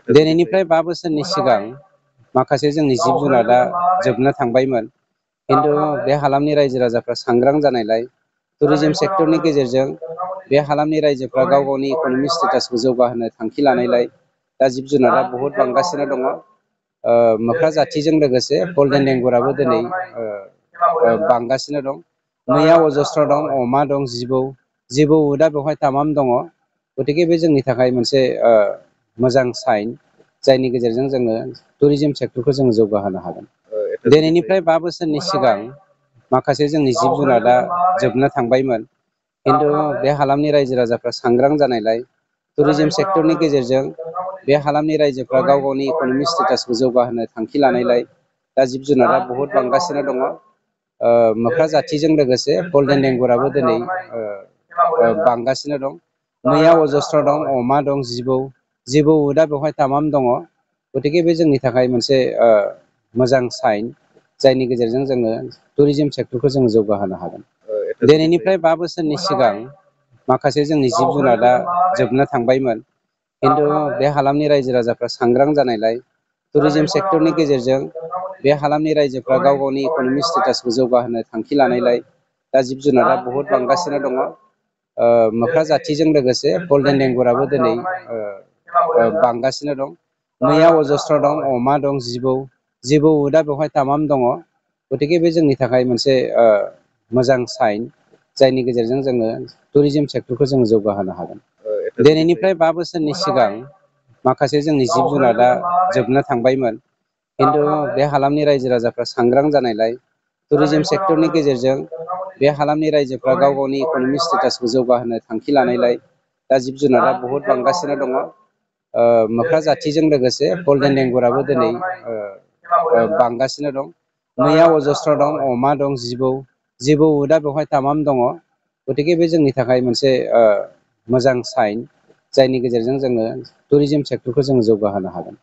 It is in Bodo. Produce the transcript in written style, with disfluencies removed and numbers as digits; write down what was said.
दिनैनिफ्राय 5 बोसोरनि सिगां माखासे जोंनि जिब जुनारा जोबनो थांबायमोन। खिन्थु बे हालामनि रायजो राजाफ्रा सांग्रां जानायलाय टुरिज्म सेक्टरनि गेजेरजों बे हालामनि रायजोफ्रा गाव गावनि इक'नमिक स्टेटासखौ जौगाहोनो थांखि लानायलाय दा जिब जुनारा बहुद बांगासिनो दङ। मोख्रा जाथिजों लोगोसे गल्डेन लेंगुराबो दिनै बांगासिनो दं। मैया अजस्र दं, अमा दं, जिबौ दा बेवहाय तामाम दङ। गतिके बे जोंनि थाखाय मोनसे मोजां साइन, जायनि गेजेरजों जोङो टुरिज्म सेक्टरखौ जोङो जौगाहोनो हागोन। दिनैनिफ्राय 5 बोसोरनि सिगां माखासे जोंनि जिब जुनारा जोबनो थांबायमोन। खिन्थु बे हालामनि रायजो राजाफ्रा सांग्रां जानायलाय टुरिज्म सेक्टरनि गेजेरजों बे हालामनि रायजोफ्रा गाव गावनि इक'नमिक स्टेटासखौ जौगाहोनो थांखि लानायलाय दा जिब जुनारा बहुद बांगासिनो दङ। मोख्रा जाथिजों लोगोसे गल्डेन लेंगुराबो दिनै बांगासिनो दं। मैया अजस्र दं, अमा दं, जिबौ दा बेवहाय तामाम दङ। गतिके बे जोंनि थाखाय मोनसे मोजां साइन, जायनि गेजेरजों जोङो टुरिज्म सेक्टरखौ जोङो जौगाहोनो हागोन। दिनैनिफ्राय 5 बोसोरनि सिगां माखासे जोंनि जिब जुनारा जोबनो थांबायमोन। खिन्थु बे हालामनि रायजो राजाफ्रा सांग्रां जानायलाय टुरिज्म सेक्टरनि गेजेरजों बे हालामनि रायजोफ्रा गाव गावनि इक'नमिक स्टेटासखौ जौगाहोनो थांखि लानायलाय दा जिब जुनारा बहुद बांगासिनो दङ। मोख्रा जाथिजों लोगोसे गल्डेन लेंगुराबो दिनै बांगासिनो दं। मैया अजस्र दं, अमा दं, जिबौ दा बेवहाय तामाम दङ। गतिके बे जोंनि थाखाय मोनसे मोजां साइन, जायनि गेजेरजों जोङो टुरिज्म सेक्टरखौ जोङो जौगाहोनो हागोन। दिनैनिफ्राय 5 बोसोरनि सिगां माखासे जोंनि जिब जुनारा जोबनो थांबायमोन। खिन्थु बे हालामनि रायजो राजाफ्रा सांग्रां जानायलाय टुरिज्म सेक्टरनि गेजेरजों बे हालामनि रायजोफ्रा गाव गावनि इक'नमिक स्टेटासखौ जौगाहोनो थांखि लानायलाय दा जिब जुनारा बहुद बांगासिनो दङ। मोख्रा जाथिजों लोगोसे गल्डेन लेंगुराबो दिनै बांगासिनो दं। मैया अजस्र दं, अमा दं, जिबौ दा बेवहाय तामाम दङ। गतिके बे जोंनि थाखाय मोनसे मोजां साइन, जायनि गेजेरजों जोङो टुरिज्म सेक्टरखौ जोङो जौगाहोनो हागोन।